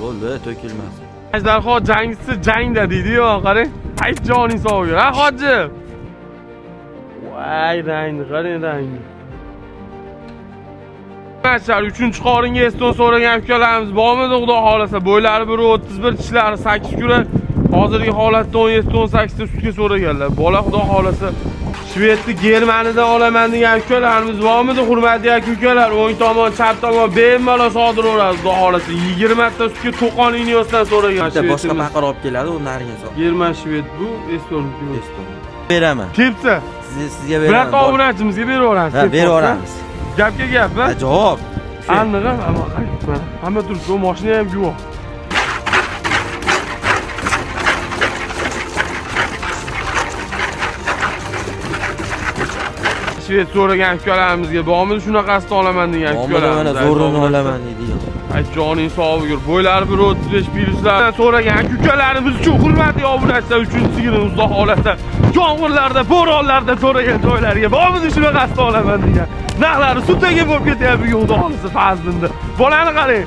Bo'ldi, to'kilmasin. Ajdarho jangchisi jangda deydi-yu, qarang. Ayt joning sog' ha hoji. Voy, rangni qarang, rangni. Mashar 3-qoringa Eston so'ragan ukalarimiz bormidi, xudo xolasa, bo'ylari 1.31, tishlari 8 kura. Hozirgi holatda 17-18 ta sutga so'raganlar. Bola xudo xolasa Shvedni Germaniyadan olaman degan ukalarimiz bormidi, hurmatli aka ukalar? O'ng tomon, chap tomon bemalol sodiraveradi, xudo xolasa. 20 ta sutga to'qon Ineosdan so'ragan. Bitta boshqa Shvedimiz. paqir olib keladi, u nariga sol. German Shved bu, Eston. Eston. Beraman. Tepsa. Sizga beraman. Birorta obunachimizga beraveramiz. Ha, beraveramiz. Gapga gap, ha? Ha, javob. Aniq, ammo mana hamma turibdi, u mashina ham guvoh. Shved so'ragan ukalarimizga bormidi shunaqasini olaman degan Bormidi, mana ukalarimiz. zo'rini olaman deydi. Ay joning sog' yur. Bo'ylari 1.35 plyuslar so'ragan ukalarimiz uchun hurmatli obunachilar 3-sigirni xudo xolasa yomg'irlarda, bo'ronlarda so'ragan joylarga bormidi shunaqasini olaman degan. Narxlari sutaga bo'lib ketyapti bugun xudo xolasa Fazlinda. Bolani qarang.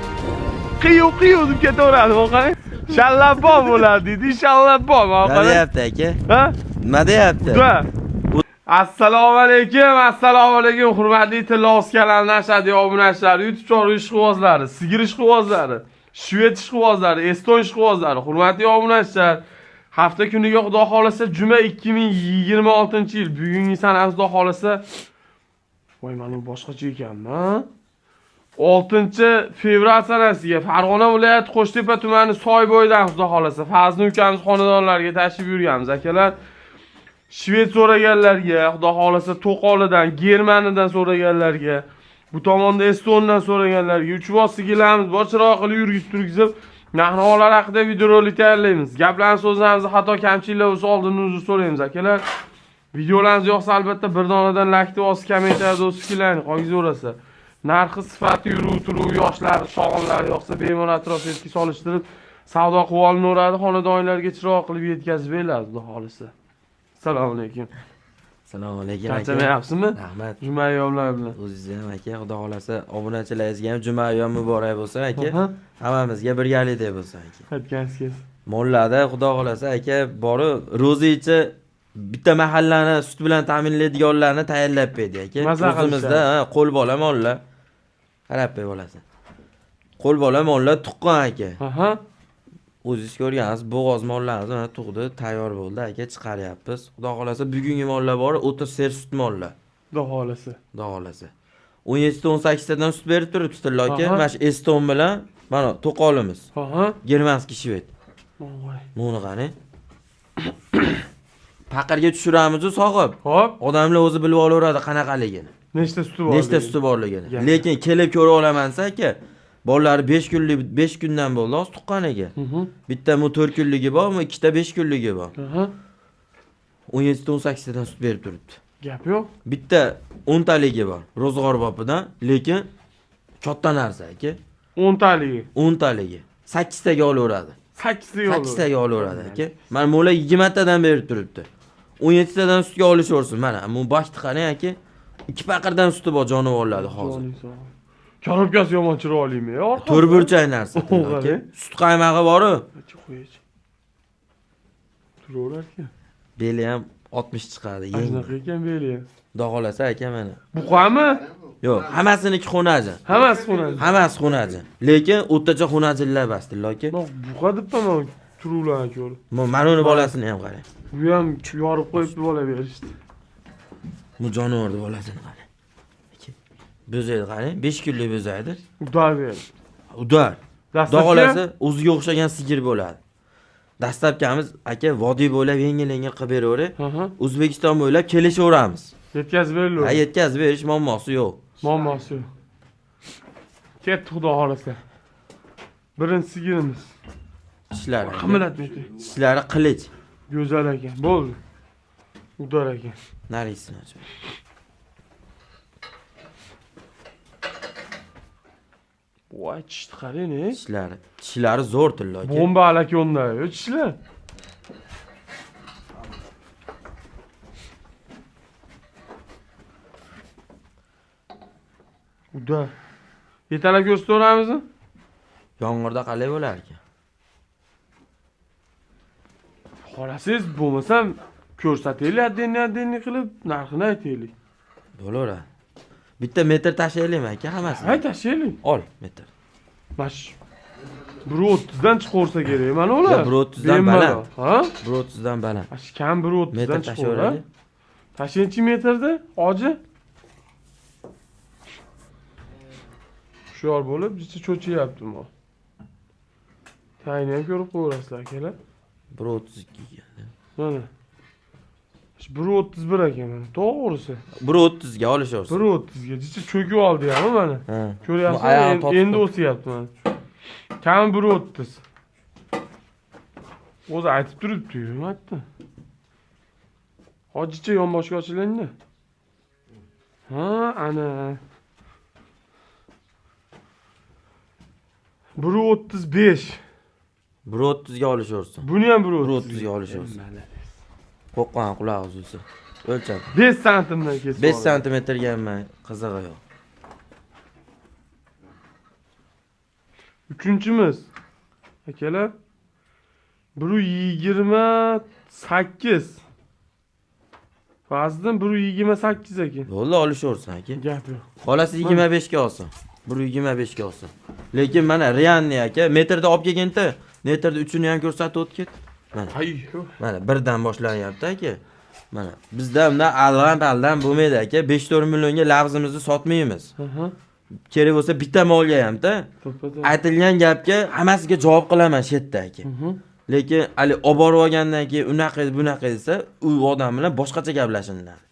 Qiyu qiyu deb ketaveradi, bu qarang. Shallabo bo'ladi deydi, shallabo. Mana Nima qarang. deyapti aka? Ha? Nima deyapti? Uda. Assalomu alaykum, assalomu alaykum hurmatli Tillos kanalining ashadiy obunachilar, YouTube chorva ishqibozlari, sigir ishqibozlari, shved ishqibozlari, eston ishqibozlari, hurmatli obunachilar. Hafta kuniga xudo xolasa juma 2026-yil bugungi sanamiz xudo xolasa. Voy, mana bu boshqacha ekanmi? 6 fevral sanasiga Farg'ona viloyati Qo'shtepa tumani Soybo'ydan xudo xolasa Fazli ukamiz xonadonlariga tashrif buyurganmiz akalar. Shved so'raganlarga, xudo xolasa To'qolidan, Germaniyadan so'raganlarga, bu tomonda Estondan so'raganlarga uch boz sigirlarimiz bor, chiroq qilib yurgizib turgizib, narx-navolar haqida videorolik tayyorlaymiz. Gaplarni, so'zlarimizni xato kamchiliklar bo'lsa oldindan uzr so'raymiz akalar. Videolarimiz yoqsa albatta bir donadan like bosib, kommentariyada o'z fikrlaringni qoldiraverasan. Narxi, sifati, yuruv, turuv, yoshlari, sog'inlari yoqsa bemalol atrofga solishtirib savdo qilib olinaveradi, xonadonlarga chiroq qilib yetkazib beriladi, xudo xolasa. Assalomu alaykum. Assalomu alaykum aka. Charchamayapsizmi? Rahmat. Juma ayyomlari bilan. O'zingizga ham aka, xudo xolasa obunachilaringizga ham juma ayyom muborak bo'lsin aka. Aha. Hammamizga birgalikda bo'lsin aka. Aytganingiz kelsin. Mollarda xudo xolasa aka bori ro'zichi bitta mahallani sut bilan ta'minlaydiganlarni tayinlab berdi aka. Maza O'zimizda ha, qo'l bola mollar. Qarab qo'y bolasi. Qo'l bola mollar tuqqan aka. Aha. O'zingiz ko'rgansiz, bo'g'oz mollarimiz mana tug'di, tayyor bo'ldi aka, chiqaryapmiz. Xudo xolasa bugungi mollar bor, 30 ser sut mollar. Xudo xolasa. Xudo xolasa. 17 ta 18 tadan sut berib turibdi Tillo aka. Aha. Mana shu Eston bilan mana to'qolimiz. Aha. Germanskiy shved. Voy. Buni qani? Paqirga tushiramiz-u sog'ib. Xo'p, Odamlar o'zi bilib olaveradi qanaqaligini. nechta suti bor? Nechta degan. suti borligini. Gap. Lekin kelib ko'ra olamansa aka, bolalari 5 kunlik 5 kundan bo'ldi hozir tuqqaniga. Bitta bu 4 kunligi bor, bu ikkita 5 kunligi bor. Aha. 17 ta 18 tadan sut berib turibdi. Gap yo'q. Bitta 10 taligi bor ro'zg'or bopidan, lekin katta narsa aka. 10 taligi. 10 taligi. 8 taga olaveradi. 8 ta yo'l. 8 taga olaveradi aka. Mana mo'la 20 tadan berib turibdi. 17 tadan sutga olishaversin mana. Bu boshni qarang aka. Ikki paqirdan suti bor jonivorlarda hozir. Joning sog'. Korobkasi yomon chiroylimi? Orqa. To'rtburchak narsa O'g'il, aka. e? Sut qaymog'i boru. Qo'yach. Turaverar ekan. Beli ham 60 chiqadi. Yeng. Shunaqa ekan beli ham. Xudo xolasa aka mana. Buqami? Yo'q, hammasiniki xonajin. Hammasi xonadi. Hammasi xonajin. Lekin o'rtacha xonajinlar emas Tillo aka. Man buqa debman turuvlarni ko'rib. Mana uni bolasini ham qarang. Bu ham yorib qo'yibdi bola berishdi. Bu jonivorni bolasini qarang. Aka, bo'zaydi qarang, 5 kunlik bo'zaydi. Udar berdi. Udar. Xudo Dastlabki xolasa o'ziga o'xshagan sigir bo'ladi. Dastlabkamiz aka vodiy bo'ylab yengil-yengil qilib beraverib, Aha. O'zbekiston bo'ylab kelishaveramiz. Yetkazib beriladi. Ha, yetkazib berish muammosi yo'q. Muammosi yo'q. Ketdi xudo xolasa. Birinchi sigirimiz. Tishlari. aka. Qimilatmaydi. Tishlari qilich. Go'zal ekan. Bo'ldi. Udar ekan. Narisini ochib. Voy, tishni qarang, ey. Tishlari. Tishlari zo'r Tillo aka. Bomba alakonda, yo tishlar. Udar. Yetalab ko'rsataveramizmi? Yomg'irda qalay bo'lar ekan? Xohlasangiz bo'lmasam ko'rsataylik, отдельно отдельно qilib narxini aytaylik. Bo'laveradi. Bitta metr tashlaylikmi aka hammasini? Hay, tashlaylik. Ol metr. Mana shu 1.30 dan chiqaversa kerak mana ular. Yo, 1.30 dan Bemalol. baland. Ha? 1.30 dan baland. Mana shu kam 1.30 Metr dan chiqaveradi. tashlayveradi. Tashlaychi metrda, hoji? Hushyor bo'lib, jicha cho'chiyapti mol. Tayini ham ko'rib qo'yaverasizlar akalar. 1.32 ekan. Mana. Shu 1.31 ekan mana, to'g'risi. 1.30 ga olishaversin. 1.30 ga jicha cho'kib oldi ham mana. Ha. Bu Ko'ryapsizmi? oyog'ini tortib Endi o'syapti mana. Kami 1.30. O'zi aytib turibdi-yu, nima aytdi? Hojicha yonboshga ochilingda. Ha, ana. 1.35. 1.30 ga olishaversin. Buni ham 1.30 1.30 ga olishaversin. Qo'rqqan qulog'i uzilsa. O'lchab. 5 santimdan kesib. 5 santimetrga ham qizig'i yo'q. Uchinchimiz. Akalar 1.28. Fazliddin 1.28 ekan. Bo'ldi, olishaversin aka. Gap yo'q. Xolasi 25 ga olsin. 1.25 ga olsin. Lekin mana realniy aka, metrda olib kelganda, metrda uchini ham ko'rsatib o'tib ket. Mana. Hay. Mana birdan boshlanyapti aka. Mana bizda bundan aldan bo'lmaydi aka. 5-4 millionga lafzimizni sotmaymiz. Aha. Kerak bo'lsa bitta molga hamda To'ppa-to'g'ri. aytilgan gapga hammasiga javob qilaman shu yerda aka. Lekin hali olib borib olgandan keyin unaqa bunaqa desa, u odam bilan boshqacha gaplashiladi.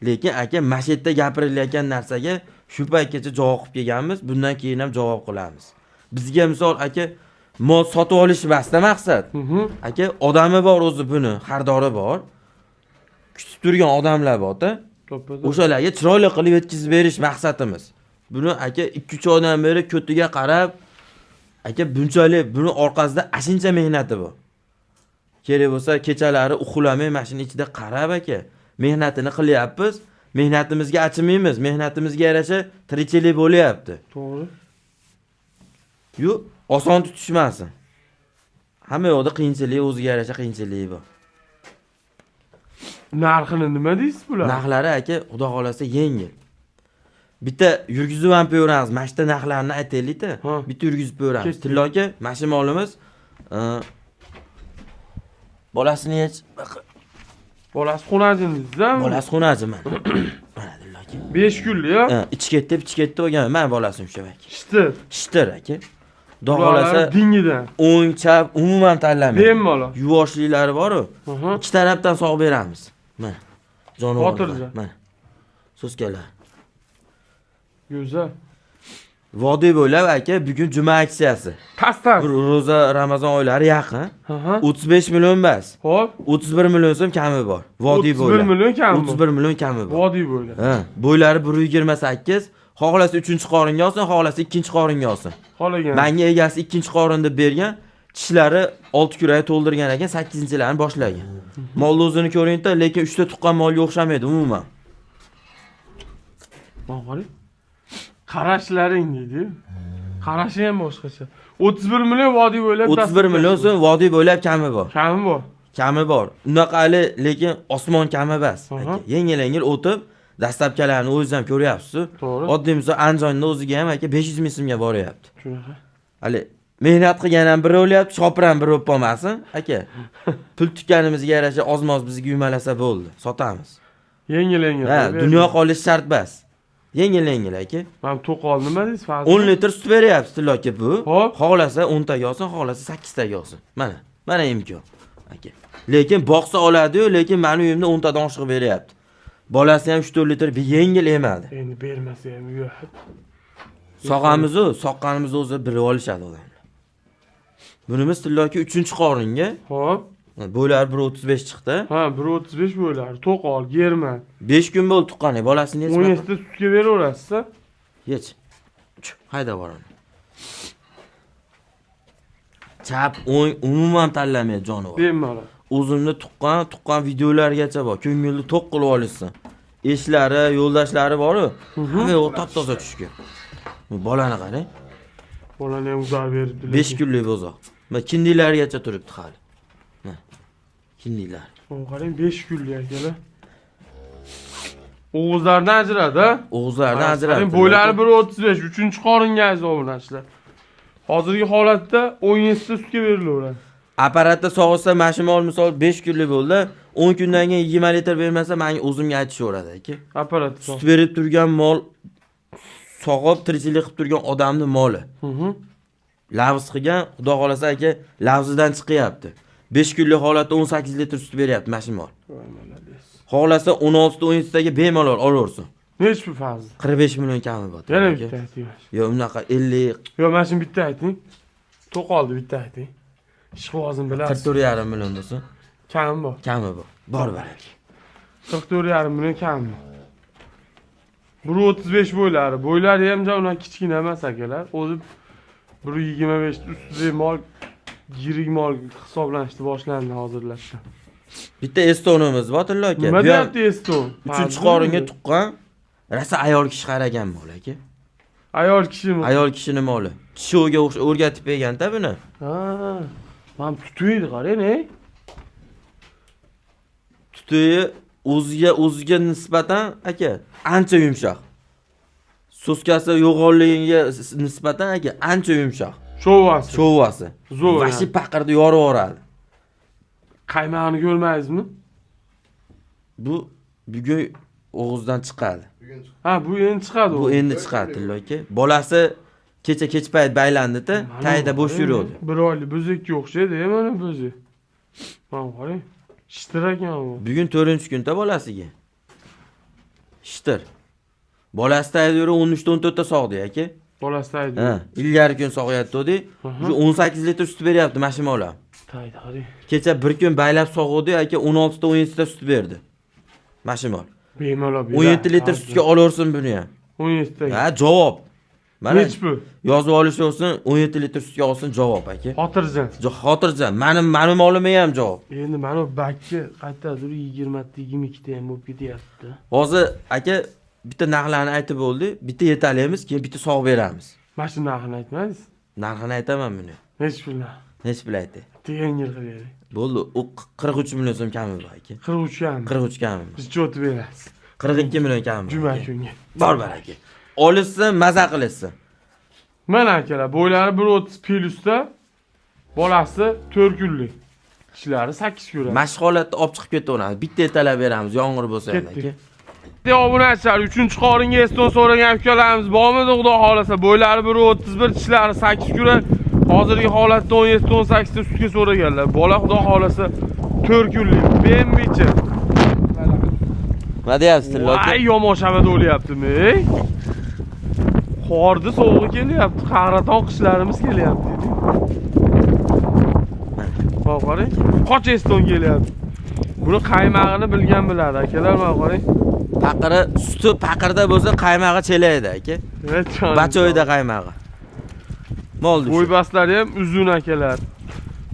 Lekin aka mana shu yerda gapirilayotgan narsaga shu paytgacha javob qilib kelganmiz, bundan keyin ham javob qilamiz. Bizga misol aka mol sotib olish emasda maqsad. Aka odami bor o'zi buni, xaridori bor. Kutib turgan odamlar bor-da. To'ppa-to'g'ri. O'shalarga chiroyli qilib yetkazib berish maqsadimiz. Buni aka 2-3 oydan beri ko'tiga qarab aka bunchalik buni orqasida ashuncha mehnati bor. Kerak bo'lsa kechalari uxlamay mashina ichida qarab aka mehnatini qilyapmiz. Mehnatimizga achinmaymiz, mehnatimizga yarasha tirikchilik bo'lyapti. To'g'ri. Yu oson tutishmasin. Hamma yoqda qiyinchilik, o'ziga yarasha qiyinchiligi bor. Narxini nima deysiz bular? Narxlari aka xudo xolasa yengil. Bitta yurgizib ham qo'yaveramiz. Mana shu narxlarni aytaylik-da. Bitta yurgizib qo'yaveramiz. Ketdik. Tillo aka, mana shu molimiz bolasini hech Bolasi xunajin deysiz-a? Bolasi xunajin mana. Mana Tillo aka. 5 kunlik, ha? Ha, ichi ketdi, pichi ketdi bo'lgan. Mana bolasini ushlab aka. Shitir. Shitir aka. Xudo xolasa dingidan. O'ng, chap umuman tanlamaydi. Bemalol. Yuvoshliklari bor-u. Ikki tarafdan sog' beramiz. Mana. Jonivor. Xotirjam. Mana. So'skalar. Go'zal. Vodiy bo'ylab aka bugun juma aksiyasi. Tas-tas. Bir ro'za Ramazon oylari yaqin. 35 million emas. Xo'p. 31 million so'm kami bor. Vodiy 31 bo'ylab. million kami bor. 31 million kami bor. Vodiy bo'ylab. Ha, bo'ylari 1.28. Xohlasa 3-qoringa olsin, xohlasa 2-qoringa olsin. Xohlagan. Menga egasi 2-qorin deb bergan, tishlari 6 kurak to'ldirgan ekan, 8-chilarni boshlagan. Molni o'zini ko'ring-da, lekin 3 ta tuqqan molga o'xshamaydi umuman. Mana qarashlaring deydi. Qarashi ham boshqacha. 31 million vodiy bo'ylab 31 million so'm vodiy bo'ylab kami bor. Kami bor. Kami bor. Unaqa hali lekin osmon kami emas. Aha. Yengil-yengil o'tib, dastlabkilarni o'zingiz ham ko'ryapsiz. To'g'ri. Oddiy misol Andijonda o'ziga ham aka 500 ming so'mga boryapti. Shunaqa. Hali mehnat qilgan ham bir o'lyapti, shopir ham bir o'lib qolmasin, aka. Pul tikkanimizga yarasha ozmoz bizga yumalasa bo'ldi, sotamiz. Yengil-yengil. Ha, dunyo qolish shart emas. Yengil-yengil aka. Mana to'qol nima deysiz Fazil? 10 litr sut beryapti Tillo aka bu. Xo'p. Xohlasa 10 taga olsin, xohlasa 8 taga olsin. Mana, mana imkon. Aka. Lekin boqsa oladi-yu, lekin meni uyimda 10 tadan oshiq beryapti. Bolasi ham 3-4 litr bir yengil emadi. Endi bermasa ham yo'q. Sog'amiz-u, soqqanimiz o'zi bilib olishadi odamlar. Bunimiz Tillo aka 3-qoringa. Xo'p. Bo'ylari 1.35 chiqdi. Ha, 1.35 bo'ylari. To'qol, german. 5 kun bo'ldi tuqqani, bolasini yechmadi. 17 ta sutga beraverasiz-a? Yech. Hayda bor uni. Chap, o'ng umuman tanlamaydi jonivor. Bemalol. O'zimni tuqqan videolargacha bor. Ko'ngilni to'q qilib olishsin. Eshlari, yo'ldoshlari bor-u. Hamma yo'q top-toza tushgan. Bu bolani qarang. Bolani ham uzar beribdilar. 5 kunlik bo'zoq. Mana kindiklarigacha turibdi hali. Mana. Kindiklar. Mana qarang, 5 kunlik akalar. O'g'izlardan ajradi, a? O'g'izlardan ajradi. Qarang, bo'ylari 1.35, 3-qoringa aziz obunachilar. Hozirgi holatda 17 ta sutga berilaveradi. Apparatda sog'ilsa mana shu mol misol 5 kunlik bo'ldi. 10 kundan keyin 20 litr bermasa menga o'zimga aytishaveradi aka. Apparat. Sut berib turgan mol sog'ib tirikchilik qilib turgan odamni moli. Lavz qilgan, xudo xolasa aka, lavzidan chiqyapti. 5 kunlik holatda 18 litr sut beryapti mana shu mol. Voy, молодец. Xohlasa 16 ta 17 taga bemalol olaversin. Nechi pul Fazli? 45 million kami bor. Yana aka. bitta ayting. Yo unaqa 50 Yo, mana shuni bitta ayting. To'qoldi bitta ayting. Ishqibozim bilasiz. 44,5 million bo'lsin. Kami bor. Kami bor. Bor baraka. 44,5 million kami bor. 1.35 bo'ylari. Bo'ylari ham ja unaqa kichkina emas akalar. O'zi 1.25 ustida mol yirik mol hisoblanishni boshlandi hozirlashda. Bitta Estonimiz bor Tillo aka. Nima Bu ham deyapti Eston? uchinchi qoringa tuqqan rosa ayol kishi qaragan mol aka. Ayol kishimi? Ayol kishini moli. Tishoga o'rgatib bergan-da buni. Ha. Mana tutuydi qarang, ey. Tutuyi o'ziga nisbatan aka ancha yumshoq. So'skasi yo'g'onligiga nisbatan aka ancha yumshoq. Shovvasi. Shovvasi. Zo'r. Vashi paqirni yorib yuboradi. Qaymog'ini ko'rmaysizmi? Bu bugun og'izdan chiqadi. Bugun chiqdi. Ha, bu endi chiqadi. Bu endi chiqadi Tillo aka. Bolasi kecha kech payt baylandida, Mana tayda bo'sh qarang, yuruvdi. Bir oylik bo'zakka o'xshaydi, mana bo'zi. Mana qarang. Shitir ekan bu. Bugun 4-kunda bolasiga. Shitir. Bolasi tayda yurib 13 ta 14 ta sog'di aka. Bolasi taydi. Ha, ilgari kun sog'yapti. Aha. Shu 18 litr sut beryapti mana shu mol ham. Taydi qarang. Kecha bir kun baylab sog'uvdi aka 16 ta 17 ta sut berdi. Mana shu mol. Bemalol beradi. 17 litr sutga olaversin buni ham. 17 ta. Ha, javob. Mana Nechi pul? yozib olishaversin, 17 litr sutga olsin javob aka. Xotirjam. Xotirjam. Mani molimga ham javob. Endi mana bu bakka qayerdadir 20 ta 22 ta ham bo'lib ketyapti. Hozir aka bitta narxlarni aytib bo'ldi, bitta yetalaymiz, keyin bitta sog' beramiz. Mana shu narxini aytmadingiz? Narxini aytaman buni. Nechi pul narx? Nechi pul aytdi? Yengil qilib bering. Bo'ldi, u 43 million so'm kami bor aka. 43 ham. 43 kami. bor. Biz cho'tib berasiz. 42 million kami. bor Juma aka. kunga. Bor baraka. Olishsin, maza qilishsin. Mana akalar, bo'ylari 1.30 plyusda, bolasi 4 kunlik. Tishlari 8 ko'radi. Mana shu holatda olib chiqib ketaveramiz. Bitta ertalab beramiz, yomg'ir bo'lsa ham Ketdik. aka. Obunachilar, 3-qoringa Eston so'ragan ukalarimiz bormidi, xudo xolasa, bo'ylari 1.31, tishlari 8 ko'radi. Hozirgi holatda 17-18 ta sutga so'raganlar. Bola xudo xolasa 4 kunlik. Bembichi. Nima deyapsiz Tillo aka? Voy, yomon shabada o'lyaptimi, ey? Qorni sovug'i kelyapti, qahraton qishlarimiz kelyapti. Mana qarang, qoch Eston kelyapti. Buni qaymog'ini bilgan biladi, akalar, mana qarang. Paqiri, suti paqirda bo'lsa, qaymog'i chelaydi aka. Bachoyda qaymog'i. Molni shu. Bo'ybaslari ham uzun akalar.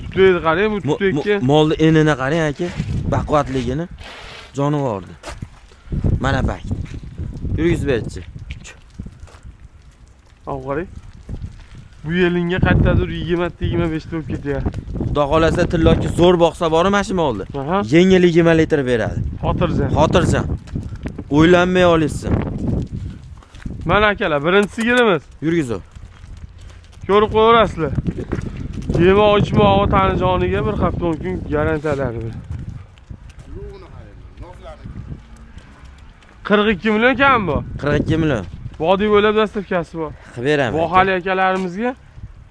Tutaydi qarang, bu tutakka. Molni enini qarang aka, baquvvatligini. Jonivorni. Mana bak. Yurgizib berchi. Al qarang. Bu yelinga qayerdadir 20 ta 25 ta bo'lib ketyapti. Xudo xolasa Tillo aka zo'r boqsa bor mana shu molni. Aha, Yengil 20 litr beradi. xotirjam. Xotirjam. O'ylanmay olishsin. Mana akalar, birinchi sigirimiz. Yurgizib. Ko'rib qo'yaverasizlar. Yemoq ichmog'i tani joniga bir hafta 10 kun garantiyalari bilan. Yo'g'ini qarayman. Nozlarni 42 million kam bu. 42 million. Vodiy bo'ylab dastavkasi bor. Qilib beraman. aka. Vohali akalarimizga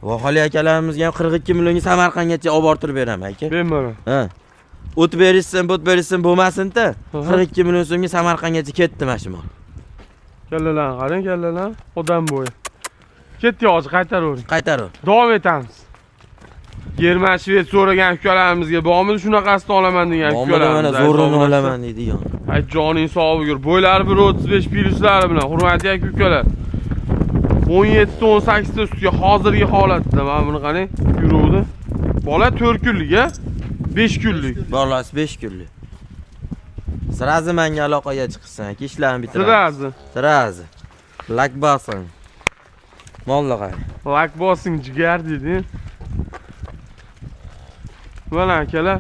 Vohali akalarimizga ham 42 millionga Samarqandgacha olib bortirib beraman aka. bemalol. Ha. O't berishsin, bo'т berishsin bo'lmasin-da. Aha. 42 million so'mga Samarqandgacha ketdi mana shu mol. Kallalarni qarang, kallalar odam bo'yi. Ketdi hozir qaytaravering. Qaytarib. Davom etamiz. German shved so'ragan ukalarimizga bormidi shunaqasini olaman degan Bormidi mana ukalarimiz. zo'rini olaman deydigan. Ay joning sog' bugur. Bo'ylari 1.35 plyuslari bilan hurmatli aka ukalar. 17 ta 18 ta sutga hozirgi holatda mana buni qarang, yuruvdi. Bola 4 kunlik, a? 5 kunlik. Borlasi 5 kunlik. Sразу menga aloqaga chiqsin aka, ishlarni bitiramiz. Sразу. Sразу. Lak bosing. Molni qarang. Lak bosing jigar dedi. Mana akalar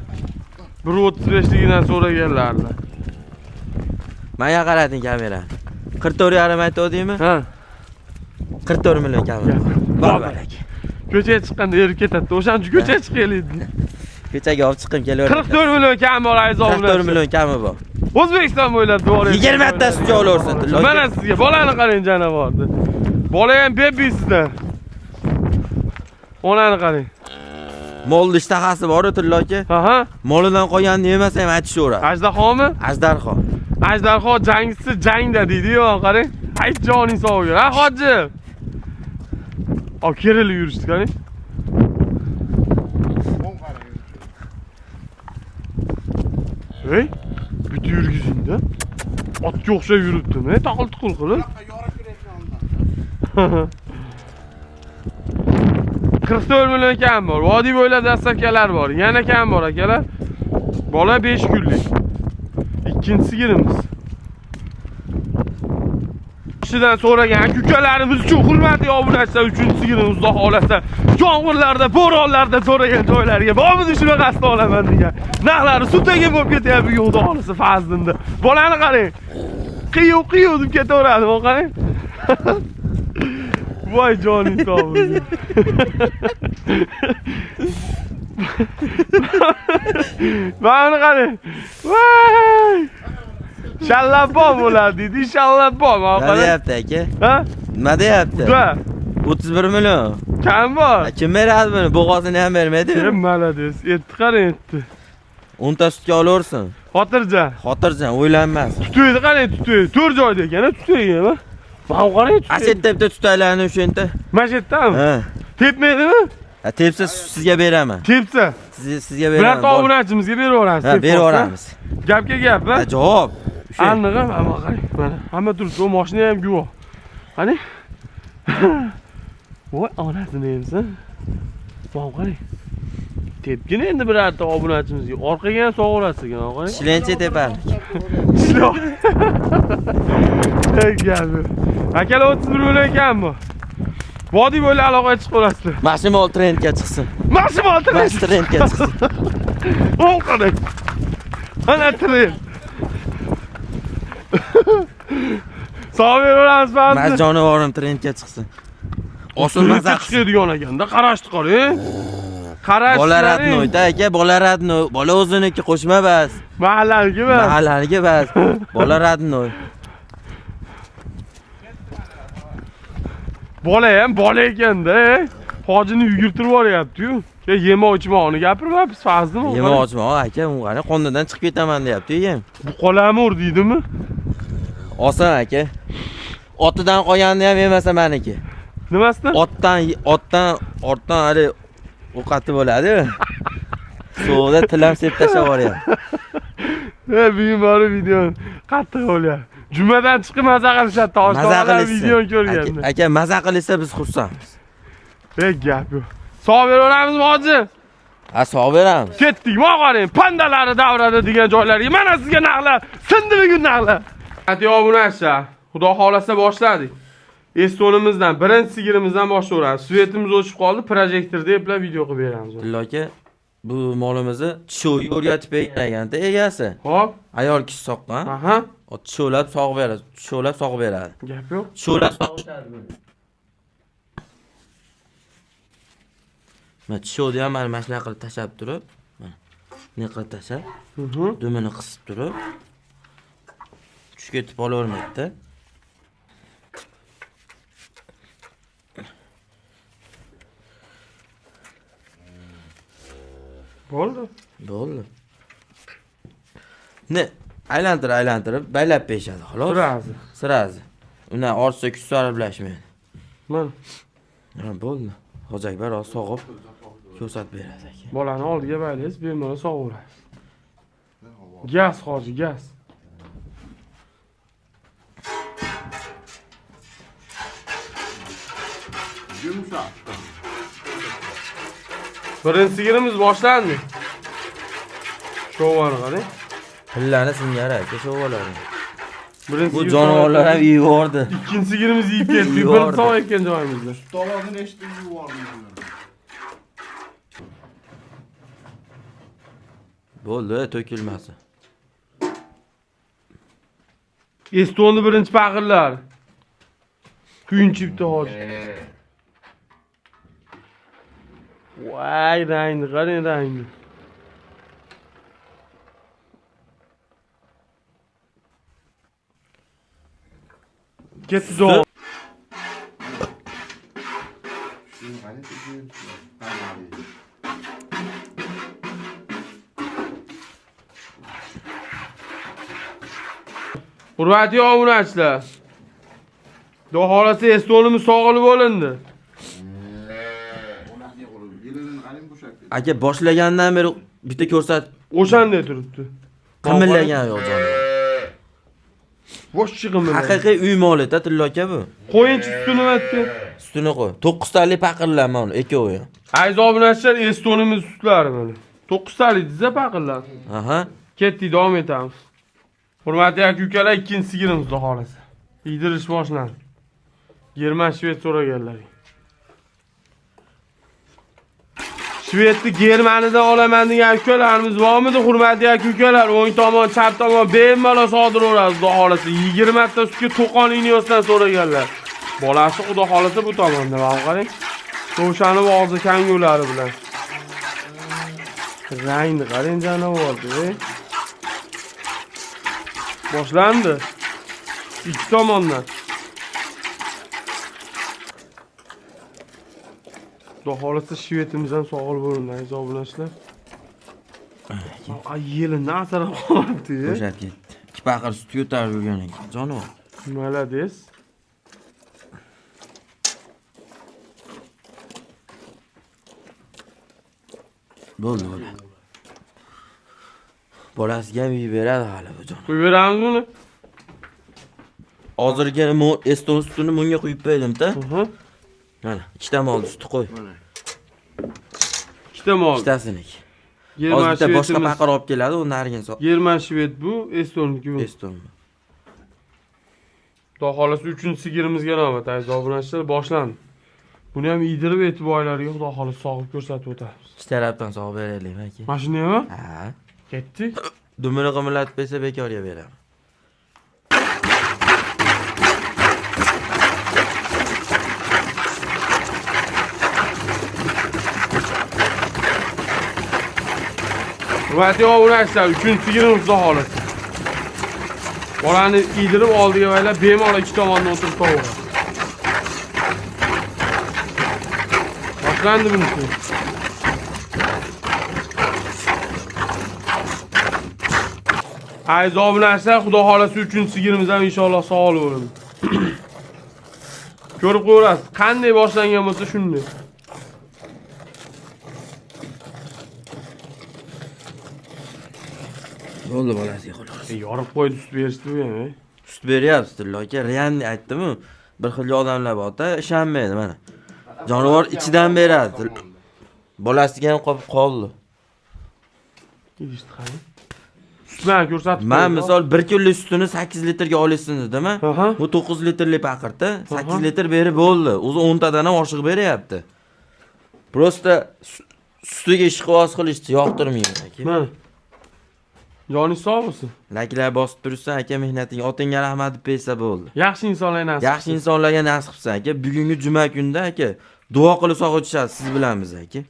1.35 ligidan so'raganlarlar. Menga qarating kamerani. 44,5 aytuvdingmi? Ha. 44 million kami. Bor Bor baraka. Ko'chaga chiqqanda erib ketadi. O'shaning uchun ko'chaga chiqaylik. Ko'chaga olib chiqqim kelaveradi. 44 million kam bor aziz 44 million kami bor. O'zbekiston bo'ylab dvor. 20 ta sutga olaversin tillo. Mana sizga bolani qarang janavorni. Bola ham bebi sizdan. Onani qarang. Molni ishtahasi bor-u Tillo aka. Aha. Molidan qolganini yemasa ham aytishaveradi. Ajdahomi? Ajdarho. Ajdarho jangchisi jangda deydi-yu, qarang. Ayt joning sog' bo'lsin. Ha, hoji. O, kerilib yurishdi, qarang. O'ng qarang. Ey, bitta yurgizingda. Otga o'xshab yuribdimi? Taqil tuqul qilib. Buyoqqa yorib kelayotgan undan. 44 million kam bor. Vodiy bo'ylab dastavkalar bor. Yana kam bor akalar. Bola 5 kunlik. Ikkinchi sigirimiz. Kishidan so'ragan aka ukalarimiz uchun hurmatli obunachilar uchinchi sigirimiz xudo xolasa yomg'irlarda, bo'ronlarda so'ragan joylarga bormiz shunaqasini olaman degan. Narxlari sutaga bo'lib ketyapti bugun xudo xolasa Fazlinda. Bolani qarang. Qiyiv qiyiv deb ketaveradi, bu qarang. Voy joning sog' bo'lsin. Mana qarang. Voy! Shallabo bo'ladi deydi, shallabo. Mana Nima qarang. deyapti aka? Ha? Nima deyapti? Juda 31 million. kam bor. Ha, kim beradi buni? Bo'g'ozini ham bermaydi. Kim malades. Etdi qarang, etdi. 10 ta sutga olaversin. Xotirjam. Xotirjam, o'ylanmasin. Tutaydi qarang, tutaydi. 4 joyda ekan, tutaydi. Mana qarang, tutaydi. Asetda bitta tutaylarni o'sha yerda. Mana shu yerdami? Ha. Tepmaydimi? Ha, tepsa sizga beraman. Tepsa. Sizga beraman. Birorta obunachimizga beraveramiz. Ha, beraveramiz. Gapga gap, ha? Ha, javob. O'sha. Anig'i, mana qarang, mana hamma turibdi, u mashina ham guvoh. Qani? Voy, onasini emsin. Mana qarang. Tepgin endi birorta obunachimizga. Orqaga ham sog'urasiz, mana qarang. Ishlayincha tepardik. Ishloq. Ey gap. Akalar 31 million ekanmi? Vodiy bo'ylab aloqaga chiqib olasizlar. Mana mol trendga chiqsin. Mana shu mol Mana shu trendga chiqsin. O'ng qarang. Mana trend. Sog' beraveramiz Mana ba'zi. jonivorim trendga chiqsin. Osil maza qilsin. Chiqadigan ekanda, qarashni qarang. Qarash. Bola родной, aka, bola родной. Bola o'ziniki qo'shma bas. Mahallaniki bas. Mahallaniki bas. Bola родной. Bola ham bola ekanda, Hojini yugurtirib yuboryapti-yu. Yemoq ichmoqni gapirmabsiz, Fazlimi? Yemoq ichmoq aka, u qani qondidan chiqib ketaman deyapti yem. Bu qolamur deydimi? Oson aka. Otidan qolganini ham yemasa meniki. Nimasidan? Otdan, ortdan hali ovqati bo'ladi-yu. Sovuqda tilam sep tashlab yuboryapti. Bugun borib video qattiq bo'lyapti. Jumadan chiqib maza qilishadi, Maza toshloqlar qilishsa. video ko'rganda. Aka, maza qilishsa biz xursandmiz. Ey gap yo'q. Sog' beraveramizmi hoji? Ha, sog' beramiz. Ketdik, mana qarang, pandalari davrada degan joylarga. Mana sizga narxlar, sindi bugun narxlar. Ati obunachi, Xudo xolasa boshladik. Estonimizdan, birinchi sigirimizdan boshlayveramiz. Svetimiz o'chib qoldi, projektorda eplab video qilib beramiz. Tillo aka, bu molimizni tishoviga o'rgatib bergan ekanda egasi. Xo'p. Ayol kishi soqqan. Aha. O tishovlab sog'ib beradi, tishovlab sog'ib beradi. Gap yo'q. Tishovlab sog'ishadi buni. Mana tishovni ham mana shunaqa qilib tashlab turib, mana bunday qilib tashlab, dumini qisib turib, tushib ketib qolavermaydi-da. Bo'ldi. Bo'ldi. Ne? Aylantirib, aylantirib, baylab berishadi, xolos. Sirazi. Sirazi. Undan ortsa kuch sarflashmaydi. Mana Ha, bo'ldi. Hoji Akbar hozir sog'ib ko'rsatib beradi aka. bolani oldiga baylaysiz, bemalol sog'averasiz. Gaz hoji, gaz. Yumshoq. Birinchi sigirimiz boshlandi. Shovani qarang. Pillani singari aka, sho'valarni. Birinchi Bu sigir jonivorlar ham sog'ayotgan- yeyib yubordi. Ikkinchi sigirimiz yeyib ketdi. Bir Yubordi. sog'ayotgan joyimizda. Ovozini eshitib yubordim ularni. Bo'ldi, to'kilmasi. Estonni birinchi paqirlar. Kuyunchibdi hozir. Voy, rangni qarang, rangni. Ketdi zo'r. Shuni qani tekin? Qani. Hurmatli obunachilar. Xudo xolasa Estonimiz sog'ilib olindi. Onasiga qurib, yelini qarang bo'shab ketdi. Aka boshlagandan beri bitta ko'rsat O'shanday turibdi. qimillagan yo'q jonivor. Boshchi qimilladi. Haqiqiy uy moli-da Tillo aka bu. Qo'yinchi sutini aytdi. Sutini qo'y. 9 talik paqirlar mana ikkovi ham. Aziz obunachilar, Estonimiz sutlari mana. 9 talik diza paqirlar. Aha. Ketdik, davom etamiz. Hurmatli aka ukalar, ikkinchi sigirimiz xudo xolasa. Yedirish boshlandi. German shved so'raganlar. Shvedni Germaniyadan olaman degan ukalarimiz bormidi? Hurmatli aka ukalar, o'ng tomon, chap tomon bemalol sodiraverasiz xudo xolasa. 20 ta sutga to'qon Ineosdan so'raganlar. Bolasi xudo xolasa bu tomonda, mana qarang. Tovshanib og'zi kangulari bilan. Rangni qarang janovorni. Ey. Boshlandi. Ikki tomondan. Xudo xolasa shvedimiz ham sog'ilib bo'lindi, aziz obunachilar. Ay, yelini asrab qolmabdi. Bo'shab ketdi. Ikki paqir sut ko'tarib yurgan ekan jonivor. Молодец. Bo'ldi, bo'ldi. Bolasiga ham yeyib beradi hali bu jonivor. Qo'yib beramiz buni. Hozirgi Eston sutini bunga quyib qo'ydim-da. Mana ikkita molni suti qo'y. Mana. Ikkita mol. Ikkitasiniki. German Hozir bitta boshqa shvedimiz. paqir olib keladi, u narigini so. German shved bu, Estonniki bu. Eston. Xudo xolasa 3 sigirimizga navbat, aziz obunachilar, boshlandi. Buni ham yedirib e'tiborlariga xudo xolasa sog'ib ko'rsatib o'tamiz. Ikki tarafdan sog'ib beraylik aka. Mana shuni ham Ha. ketdik. Dumini qimillatib bersa bekorga beraman. Hurmatli obunachilar, 3 sigirimiz xudo xolasa. Bolani yedirib oldiga baylab bemalol ikki tomondan o'tirib tovuq. Boshlandi bunisi. Aziz obunachilar, xudo xolasa 3 sigirimiz ham inshaalloh sog'lik bo'ladi. Ko'rib qo'yasiz, qanday boshlangan bo'lsa shunday. Bo'ldi bolasiga xolos. Yorib qo'ydi, sut berishdi bu ham. Sut beryapsiz Tillo aka, realniy aytdim-ku. Bir xil odamlar bor-da, ishonmaydi mana. Jonivor ichidan beradi. Bolasiga ham qolib qoldi. Yeyishdi qani. Sutlarni ko'rsatib Man qo'ydi. misol bir kunlik sutini 8 litrga olasiz dedimi? Aha. Bu 9 litrli paqirda 8 Aha. litr berib bo'ldi. O'zi 10 tadan ham oshiq beryapti. Prosta sutiga ishqiboz qilishni yoqtirmayman aka. Mana. Joningiz sog' bo'lsin. Laklar bosib turibsan aka mehnatingga, otingga rahmat deb bersa bo'ldi. Yaxshi insonlar nasib. Yaxshi insonlarga nasib qilsin aka. Bugungi juma kunida aka duo qilib sog'itishadi siz bilan biz aka.